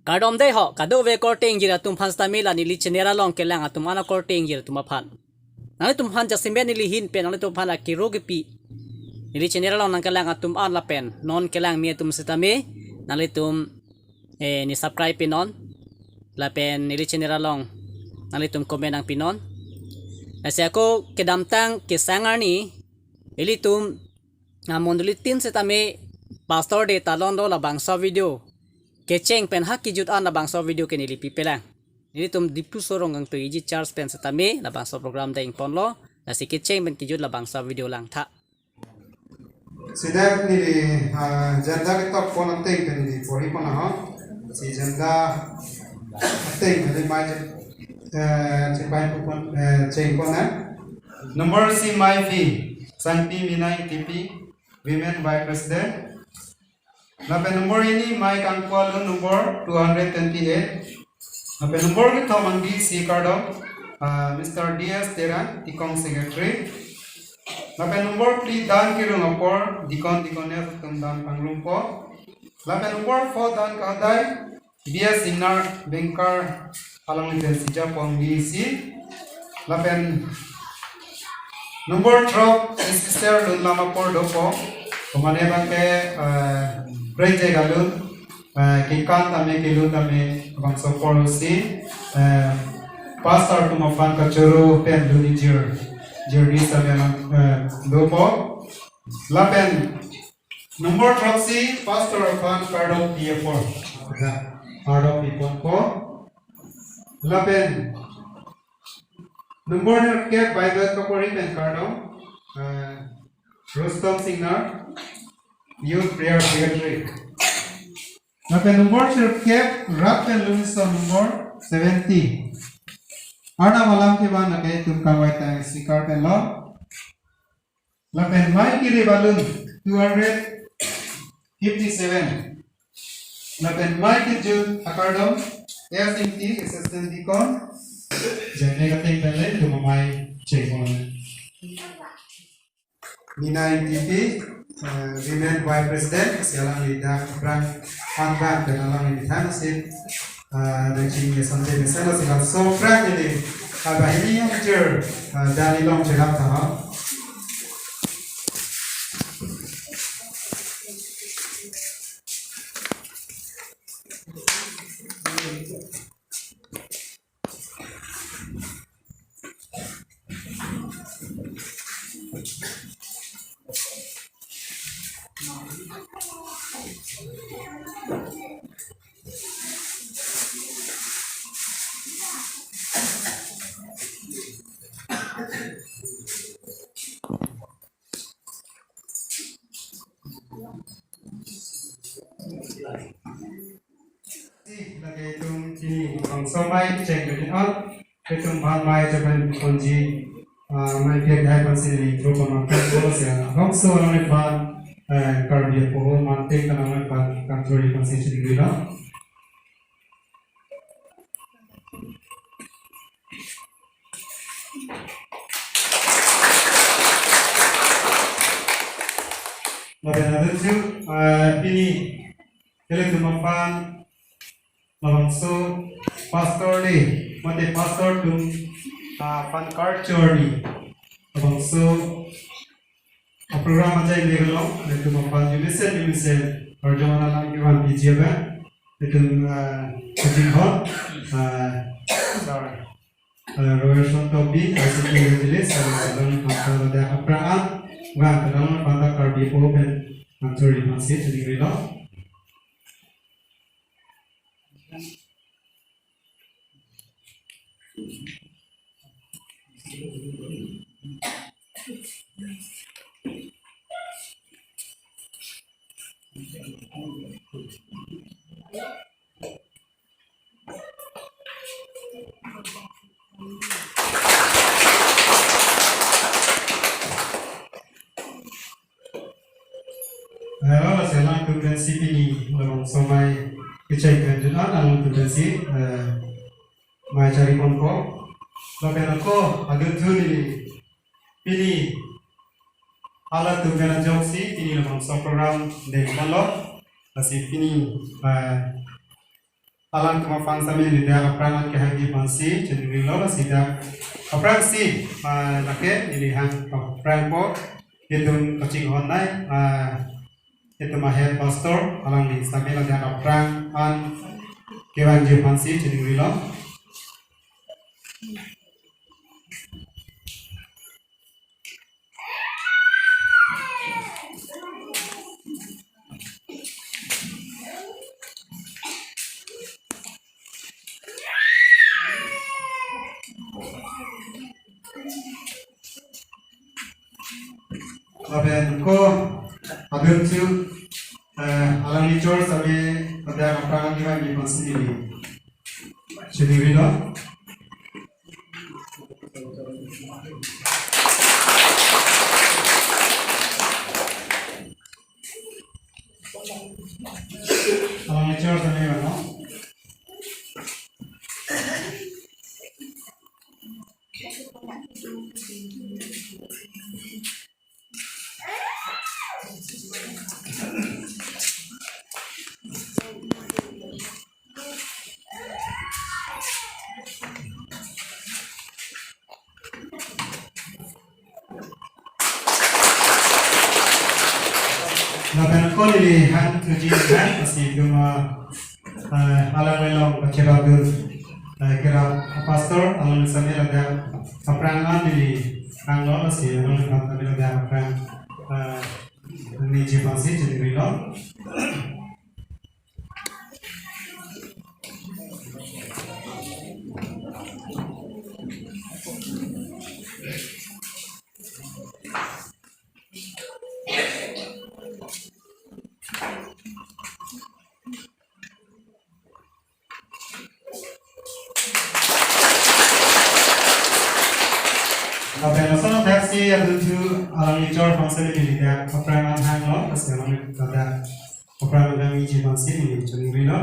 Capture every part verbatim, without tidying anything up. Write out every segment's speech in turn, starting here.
Kardom dei ho, kadokave korte ingjir atum aphan sitame la neli channel along kelang atum an akorte ingjir atum aphan. Nanglitum aphan jasemet neli ahin pen nanglitum aphan akero kepi. Neli channel along nangkelang atum an lapen non kelang mi atum sitame nanglitum, eh, ne subscribe pinon. Lapen neli channel along nanglitum comment nangpinon. Lasi ako kedamtang kesang arni ilitum, ah, mondoli tin sitame Pastor Day ta longlo, labangso video kecheng pen ha kejut an labangso video ke neli pipelang. Nelitum Diphu Sorong Kangtui Eji Church pen sitame labangso program dengponlo. Lasi kecheng pen kejut labangso video langtha. Sida neli, ah, agenda ketok pon ateng pen neli porhi pon aho. Si agenda ateng pen mai, eh, chingpaipon, eh, chengpon, eh. Number isi Maivi Sangpi Mina Ingtipi, Women Vice President. Lapen number hini Mai Kangpu alun number two hundred twenty-eight. Lapen number kethom anggi isi kardom, ah, Mister D S Terang, Tikong Secretary. Lapen number phli Dan Kirung apor, Deacon, Deaconess atum dan pangrumpo. Lapen number four Dan Kadai, B S Inar Bengkar along pen si japo anggi isi. Lapen number throk, Sister Lunlam apor dopo. Komane abangke, eh, Prenjek alun, eh, kekan tame kelun tame bangso apor si, eh, Pastor atum aphan kachoro pen lun ingjir, ingjir ni tame lang, eh, dopo. Lapen number throksi Pastor aphan kardom pi apor. Ya, kardom piponpo. Lapen number nerkep Bible kaporhi pen kardom, eh, Rustom Singnar, Youth Prayer Secretary. Lapen number sirkep rat pen lun isi number seventy. Arnam alam kevan lake itum kangvai tang sikar pen lo. Lapen mai kirip alun two hundred fifty-seven. Lapen mai kejut akardom S Ingti, Assistant Deacon. Jane kating pen le itum amai chengpon. Mina Ingtipi, eh, Women Vice President, si alangli dak aphrang pangban pen alangli methang si, eh, nangchini asonte mesen lo si labangso aphrang neli, eh, banghini ingjir, eh, dan ilong cherap tha ho. Lake itum chini bangso mai cheng kali an, itum aphan mai jaban ponji, ah, mai pek dai pansi ni intro pon ma kan bolo sia. Bangso alangli aphan, eh, Karbi apoho manting kan alangli aphan kangthurji pansi chini gila. Lapen adun si, eh, pini ilitum aphan labangso Pastor Day, mate Pastor atum, ah, aphan kachorni labangso aprogram ajai le along, ilitum aphan arjumesen arjumesen arjumana lang kevan piji abang, ilitum, ah, kachinghon, ah, sir, ah, Robertson Tokbi, I C T Evangelist, alangli aphan pada aphrang an, bang, alangli aphan ta Karbi apoho pen kangthurji pansi chini gila. Hello, lasi alangtum pensi pini labangso mai kecheng kanjun an alangtum pensi, eh, mai chari ponpo. Lapen ako adun thu neli pini halatum pen ajoksi pini labangso program dengponlo. Lasi pini, eh, Alangtum aphan sami neli dak aphrang an kehangji aphansi chiningrilo, lasi dak aphrangsi, ah, lake neli hang aphrangpo, itum kachinghonnei, ah, itum a-head pastor, alangli sami ladak aphrang an kevangji aphansi chiningrilo. Lapen ko adun chu, eh, alangli chor sami pada aphrang an kevangji aphansi neli chiningrilo. Alangli chor sami vanglo. Lapen ko neli hang thuji hang, lasi itum, ah, eh, alanglilong kachirapdun, eh, kerap pastor, alangli sami ladak aphrang an neli hanglo, lasi alangliphan sami ladak aphrang, eh, ningjeji aphansi chiningrilo. Lapen lason thaksi adun chu alangli chor aphan sami neli dak aphrang an hanglo, lasi alangli dak aphrang an ningjeji aphansi neli chiningrilo.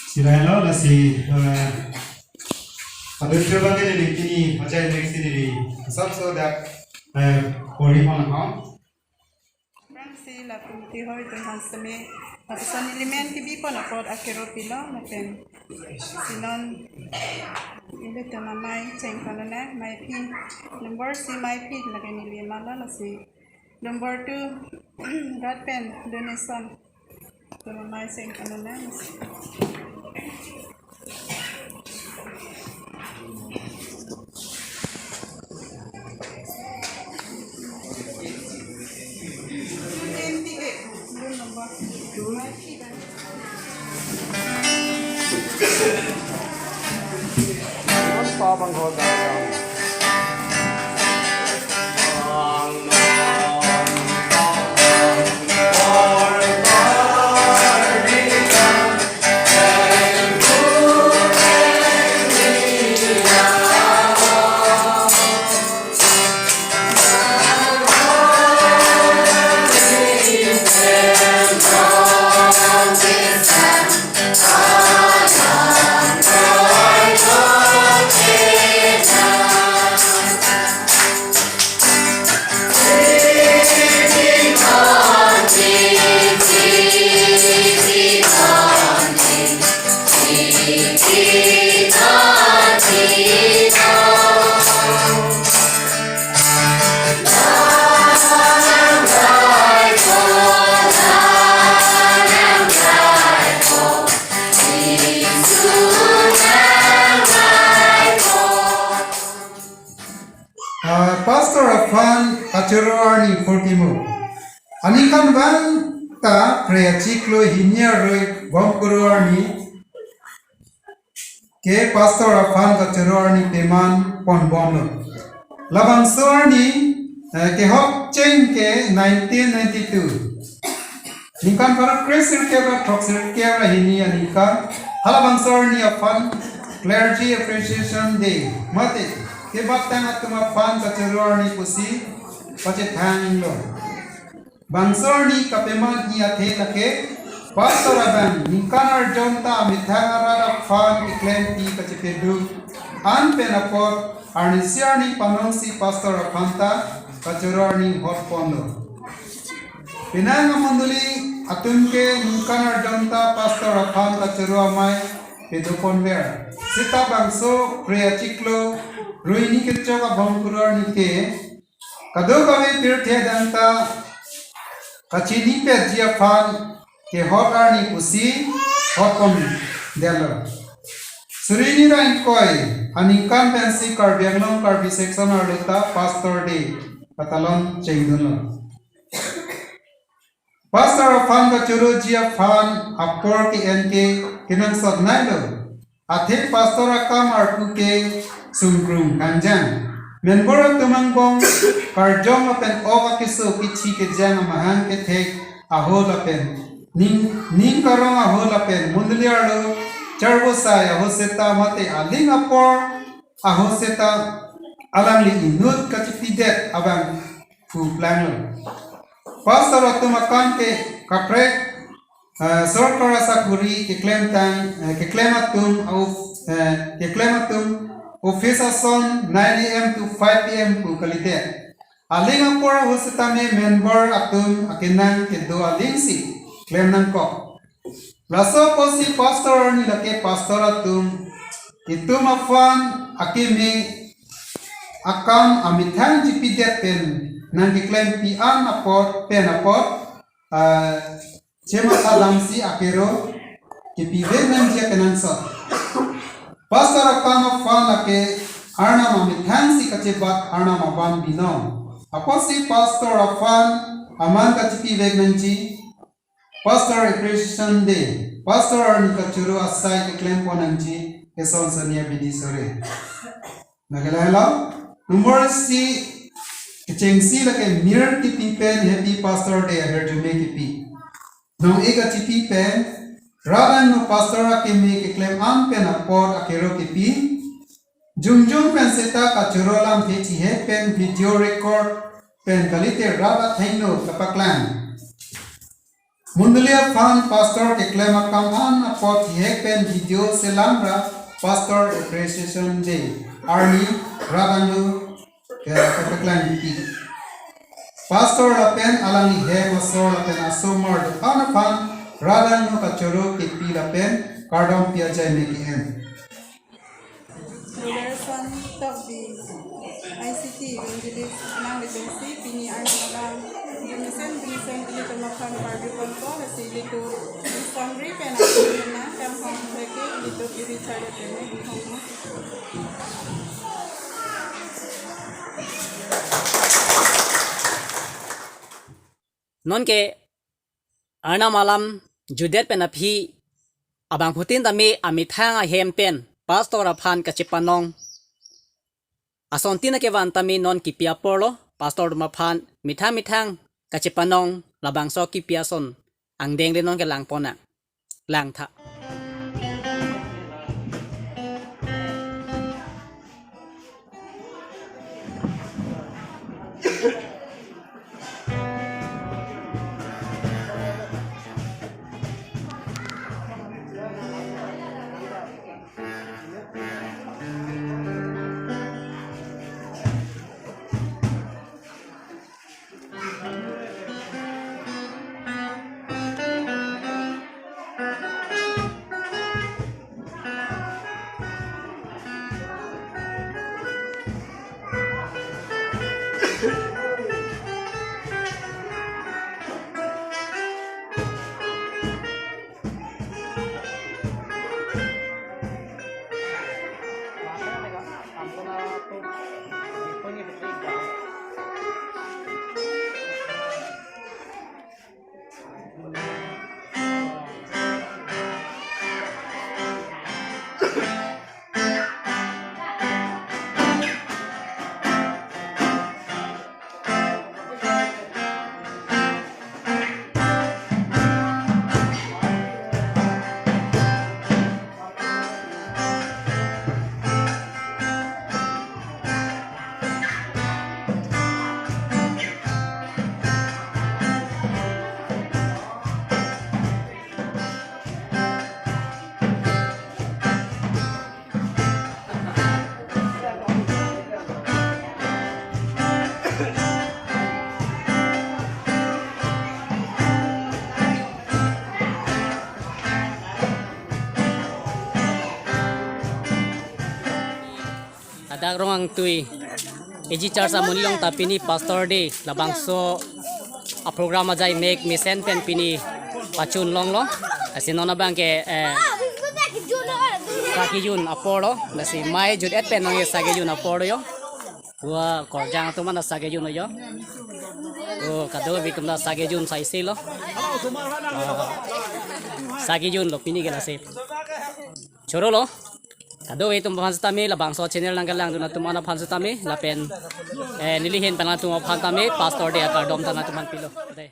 Sirahelo, lasi, eh, adun chu bang neli pini ajai next neli asapso dak, eh, pori pon ho. Aphrangsi la committee hoi atum aphan sami, lapuson neli men kebipon apot akero pilo, lapen si non ilitum amei cheng pon lonang, meiphi, number si meiphi, lake neli malo, lasi number two, rat pen donation. Itum amei cheng pon lonang. Ah, Pastor aphan kachoro arni purtimo. Aningkanvang ta phre achiklo hini aroi bom koro arni ke Pastor aphan kachoro arni peman ponbomlo. Labangso arni, eh, kehok cheng ke nineteen ninety-two. Ningkan pharo kre sirkep ra throk sirkep ra hini aningkan. Halabangso arni aphan Clergy Appreciation Day mate kebatang atum aphan kachoro arni pusi pachethanglo. Bangso arni kapeman-i athe lake pastor abang ningkan arjon ta amethang arat aphan keklempi kachepaduk an pen apot arnisi arni panongsi pastor aphan ta kachoro arni hotponlo. Penang amondoli atum ke ningkan arjon ta pastor aphan kachoro amei padoponver. Seta bangso Phre achiklo ruini kechok abong kuru arni ke kadokave pirthe adang ta kachinipetji aphan kehot arni pusi hotpondetlo. Suri ni ra ingkoi aningkan pensi Karbi Anglong Karbi section arlo ta Pastor Day katalon chengdunlo. Pastor aphan kachoroji aphan apor ke-en ke kenangsot nailo. Athe pastor akam arpu ke sungkrung kangjang. Membor atum angbong karjong lapen ok akeso kithi kejang amahang kethek aho lapen ning ning karong aho lapen mondoli arlo charbosai aho seta mate aling apor aho seta alangli inut kachipidet abang phuplanglo. Pastor atum akam ke kaprek, eh, sorkar asakuri keklemtang, eh, keklem atum auf, eh, keklem atum office ason nine a m to five p m pu kalidet. Aling apor ahut setame member atum akenang kedo alingsi klem nangkok. Laso apotsi pastor arni lake pastor atum itum aphan akeme akam amethang chipidet pen nangkeklempi an apot pen apot, ah, chematha damsi akero kepivek nangji akenangsot. Pastor akam aphan lake Arnam amethangsi kachebat Arnam aban binong. Apotsi pastor aphan aman kachipivek nangji. Pastor Appreciation Day, Pastor arni kachoro asai keklempon nangji, eson sania bidi sore. Nagela helo, number isi kechengsi lake mir kipi pen Happy Pastor Day ahirjume kipi. Nong-e kachipi pen, rat angno pastor akeme keklem an pen apot akero kipi, jongjong pen seta kachoro alamthe chihek pen video record pen kalite rat athengno kapaklang. Mondoli aphan pastor keklem akam an apot chihek pen video selamra Pastor Appreciation Day arni rat angno ke kapaklang kipi. Pastor lapen alangli hem asor lapen asomar do-an aphan rat angno kachoro kipi lapen kardom pi ajaime ke-en. Brother Son Tokbi, I C T Evangelist nanglepensi pini Arnam alam jumisen jumisen ilitum aphan parju ponpo, lasi ilitum missionary pen atum nang kam hong lake ilitum iri charli pen hong. Nonke Arnam alam judet pen aphi abangphutin tame amethang ahem pen pastor aphan kachepanong asontin akevan tame non kipi aporlo. Pastor atum aphan methang methang kachepanong labangso kipi ason angdeng de nonke langpon nang. Langtha. Ladak Rongangtui A G Church amonit along ta pini Pastor Day labangso a-program ajai mek mesen pen pini pachun longlo. Lasi non abang ke, eh, sa kejun apor lo. Lasi mei jut-et pen nang ke sa kejun apor lo jo. Wa korjang atum an ta sa kejun lo jo. O kadokave atum ta sa kejun sai si lo. Ah, sa kejun lo pini ke lasi. Choro lo. Kadokave atum aphan sitame labangso channel nangkelangdun atum an aphan sitame lapen, eh, neli ahin pen atum aphan tame Pastor Day akardom ta nangtum aphan pilo. Dei.